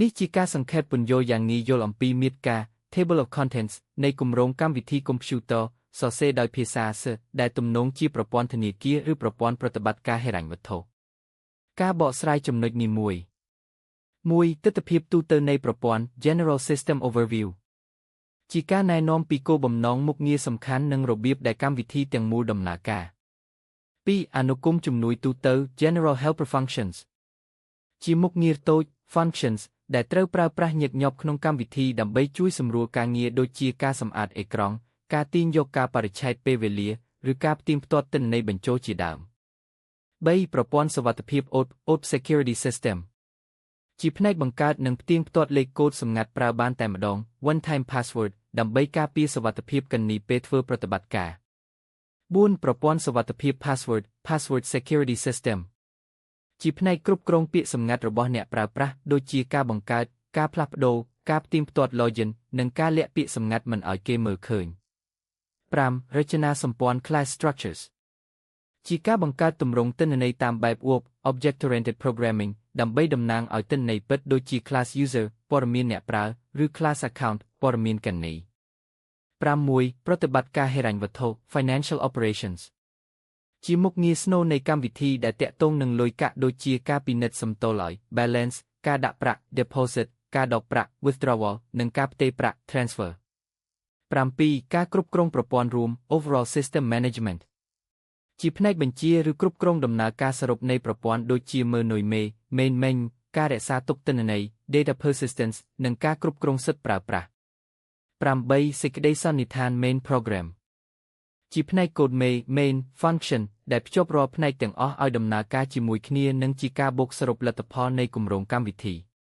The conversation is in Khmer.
នេះជាការសង្ខេបពន្យល់យ៉ាងងាយយល់អំពីមាតិកា Table of Contents នៃគម្រោងកម្មវិធីកុំព្យូទ័រសរសេរដោយភាសា C ដែលទំនងជាប្រព័ន្ធធនាគារឬប្រព័ន្ធប្រតិបត្តិការហិរញ្ញវត្ថុការបកស្រាយចំណុចនីមួយ1ទិដ្ឋភាពទូទៅនៃប្រព័ន្ធ General System Overview ជាការណែនាំពីគោលបំណងមុខងារសំខាន់និងរបៀបដែលកម្មវិធីទាំងមូលដំណើរការ2អនុគមន៍ជំនួយទូទៅ General Helper Functions ជាមុខងារតូច functions ដែលត្រូវប្រើប្រាស់ញឹកញាប់ក្នុងកម្មវិធីដើម្បីជួយសម្រួលការងារដូចជាការសម្អាតអេក្រង់ការទាញយកកាលបរិច្ឆេទពេលវេលាឬការផ្ទៀងផ្ទាត់ទិន្នន័យបញ្ចូលជាដើម3ប្រព័ន្ធសុវត្ថិភាព OTP OTP Security System ជាផ្នែកបង្កើតនិងផ្ទៀងផ្ទាត់លេខកូដសម្ងាត់ប្រើបានតែម្ដង One Time Password ដើម្បីការពារសុវត្ថិភាពគណនីពេលធ្វើប្រតិបត្តិការ4ប្រព័ន្ធសុវត្ថិភាព Password Password Security System ជាផ្នែកគ្រប់គ្រងពាក្យសម្ងាត់របស់អ្នកប្រើប្រាស់ដូចជាការបង្កើតការផ្លាស់ប្ដូរការផ្ទៀងផ្ទាត់ login និងការលាក់ពាក្យសម្ងាត់មិនឲ្យគេមើលឃើញ5រចនាសម្ព័ន្ធ Class Structures ជាការបង្កើតទម្រង់ទិន្នន័យតាមបែប OOP Object Oriented Programming ដើម្បីតំណាងឲ្យទិន្នន័យពិតដូចជា class user ព័ត៌មានអ្នកប្រើឬ class account ព័ត៌មានគណនី6ប្រតិបត្តិការហិរញ្ញវត្ថុ Financial Operations ជាមុខងារស្នូលនៃកម្មវិធីដែលទាក់ទងនឹងលុយកាក់ដូចជាការពិនិត្យសំតុលឲ្យ balance ការដាក់ប្រាក់ deposit ការដកប្រាក់ withdrawal និងការផ្ទេរប្រាក់ transfer 7ការគ្រប់គ្រងប្រព័ន្ធរួម overall system management ជាផ្នែកបញ្ជាឬគ្រប់គ្រងដំណើរការសរុបនៃប្រព័ន្ធដូចជាមើនុយមេ main menu ការរក្សាទុកទិន្នន័យ data persistence និងការគ្រប់គ្រងសិទ្ធិប្រើប្រាស់8សេចក្តីសន្និដ្ឋាន main program ជាផ្នែកកូដមេ main function ដែលភ្ជាប់រាល់ផ្នែកទាំងអស់ឲ្យដំណើរការជាមួយគ្នានិងជាការបូកសរុបលទ្ធផលនៃគម្រោងកម្មវិធី។